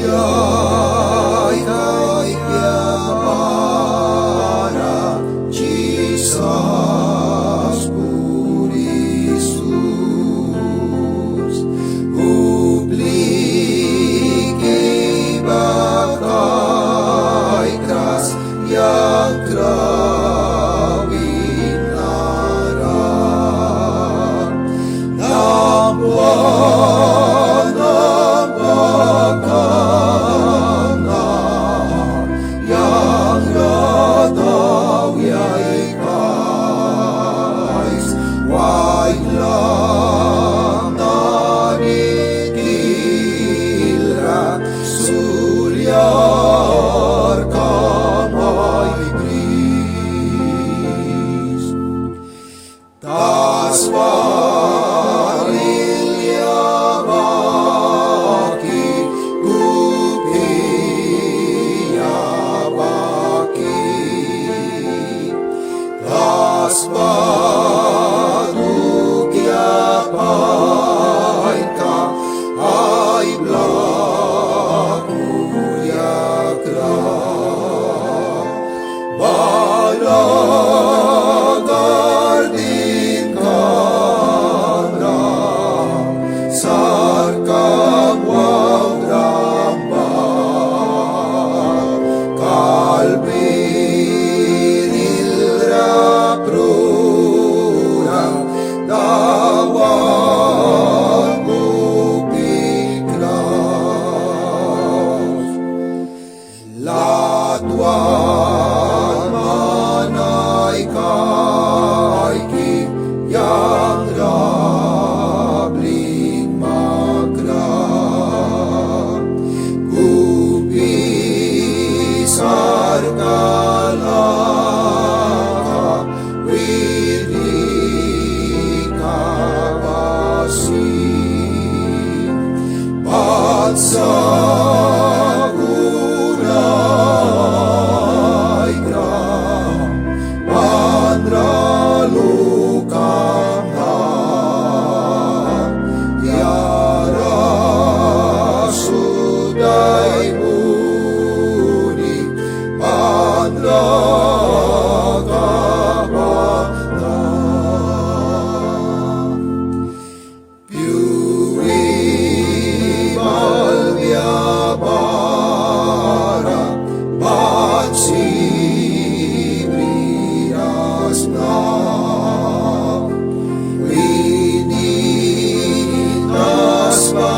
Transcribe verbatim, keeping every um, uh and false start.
Rayaka apia bara Jisas puri sus. Upliki ba kaikras yang kra winara. Nampa, nampa kaka yang ratau yaikais waitla nani kilra sulyar kamai bris. Tasba lilia baki, kupia baki. Tasba dukia painka ai blaku yakra. Bara gardin kamra sarkam wauhram ba, kalbiril ra prura Dawan luhpia kras. Latwan man ai kaiki yang ra blin makra. Kupi sarka laka wihni kabasi. Ban sakuna aigra ban ra lukam na diara sut ai muni ban ra kabana. Piui balbia bara ban sibri asna. Wihni tasba